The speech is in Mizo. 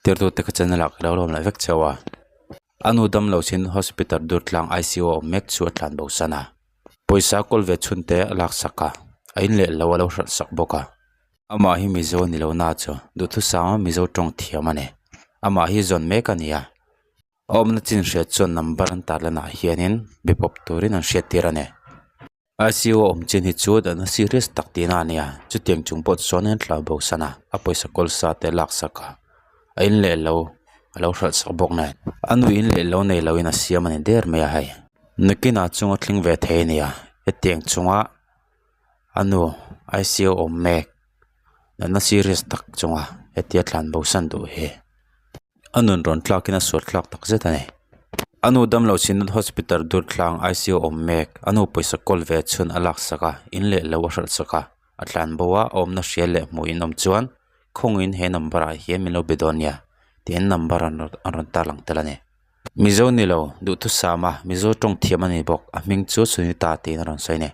Tirtute ka channel ah ka lo lawm leh vek cheu a. A nu damlo chin hospital dur tlang ICU a awm mek chu a tlan bo san a. Pawisa kawl ve chhun te a lak sak a, a in leh lo a lo hralh sak bawk a. Amah hi Mizo a ni lo na chu duhthusam a Mizo tawng thiam a ni. Amah hi zawn mek a ni a. A awmna chin hriat chuan number an tar lanah hianin be pawp turin an hriat tir a ni. ICU a awm chin hi chu dan a serious tak tihna a nia chutiang chung pawh chuan an tlau bo san a a pawisa kawl sa te a lak sak a a in leh lo a lo hralh sak bawk nen a nu in leh lo nei lo in a siam a ni der mai a hei nakinah chunga thleng ve thei a nia hetiang chunga a nu ICU awm mek natna serious tak chunga hetia tlan bo san duh hi. A nun rawn tlakin a sual thlak tak zet a ni. A nu damlo Synod Hospital Durtlang ICU awm mek. A nu pawisa kawl ve chhun a lak sak a, in leh lo a hralh sak a. A tlan bo a, a awmna hria leh hmuh in awm chuan khawngin he number ah hian min lo be dawn nia tiin number an rawn tarlang tel a ni. Mizo ni lo, duhthusam a, Mizo tawng thiam a ni bawk. A hming chu Sunita tiin a rawn sawi a ni.